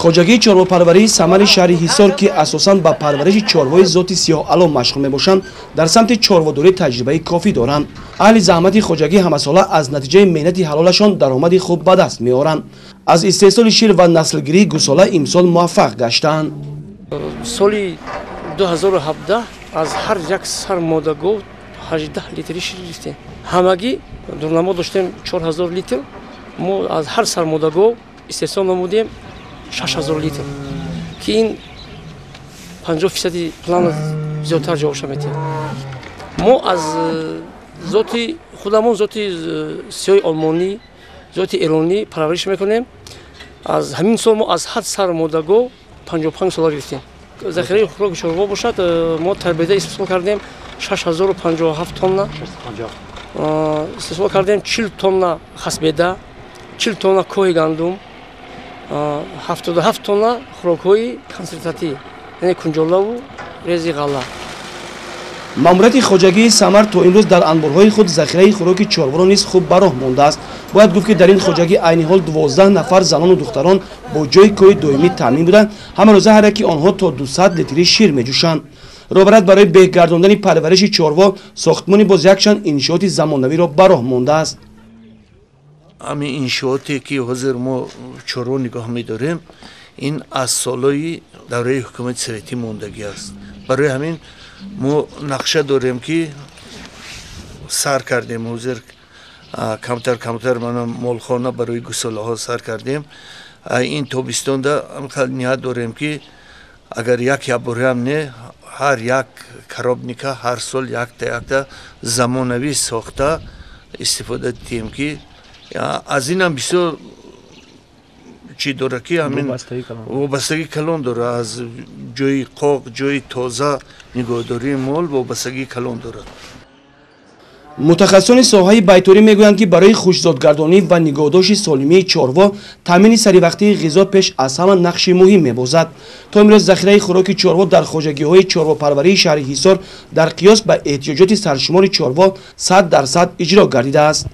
Хоҷагии чорвопарварии Самари шаҳри Ҳисор, ки асосан ба парвариши чорвои зоти сиёҳало машғул мебошанд, дар самти чорводорӣ таҷрибаи кофӣ доранд. Аҳли заҳмати хоҷагӣ ҳамасола аз натиҷаи меҳнати ҳалолашон даромади хуб ба даст меоранд. Аз истеҳсоли шир ва наслгирии гусола имсол муваффақ гаштаанд. Соли 2017 аз ҳар як сар модагов 18 литри шир гирифтем. Ҳамагӣ дурнамо доштем 4000 литр. Мо аз ҳар сар модагов истеҳсол намудем 6000 литр, ки ин 50% плана зиёдтар ҷавобша метиҳад. Мо аз зоти худамон, зоти сиёҳи олмонӣ, зоти эронӣ парвариш мекунем. Аз ҳамин сол мо аз ҳад сар модагов 55 сола гирифтем. Захираи хӯроки чорво бошад, мо тарбияда истеҳсол кардем 6057 тонна, истеҳсол кардем 40 тонна хасбеда, 40 тонна коҳи гандум, 77 тонна хӯрокҳои консентратӣ, яъне кунҷолаву рези ғалла. Маъмурияти хоҷагии Самар то имрӯз дар анборҳои худ захираи хӯроки чорворо низ хуб ба роҳ мондааст. Бояд гуфт, ки дар ин хоҷагӣ айни ҳол 12 нафар занону духтарон бо ҷойи кори доимӣ таъмин буданд. Ҳамарӯза ҳар яки онҳо то 200 литри шир меҷӯшанд. Роҳбарат барои беҳгардондани парвариши чорво сохтмони боз якчанд иншооти замонавиро ба роҳ мондааст. Ҳамин иншооте ки ҳозир мо чорво нигоҳ медорем, ин аз солҳои давраи ҳукумати советӣ мондагӣ аст. Барои ҳамин мо нақша дорем, ки сар кардем ҳозир камтар камтар мана молхона барои гусолаҳо сар кардем. Ин тобистонда ният дорем, ки агар як ябораам не, ҳар як коробника ҳар сол якта якта замонавӣ сохта истифода диҳем, ки аз инам бисёр чӣ дорад, ки ҳамин вобастагии калон дорад. Аз ҷои қоқ, ҷои тоза нигоҳдории мол вобастагии калон дорад. Мутахассисони соҳаи байторӣ мегӯянд, ки барои хушзодгардонӣ ва нигоҳдошти солимии чорво таъмини саривақтии ғизо пеш аз ҳама нақши муҳим мебозад. То имрӯз захираи хӯроки чорво дар хоҷагиҳои чорвопарварии шаҳри Ҳисор дар қиёс ба эҳтиёҷоти саршумори чорво 100% иҷро гардидааст.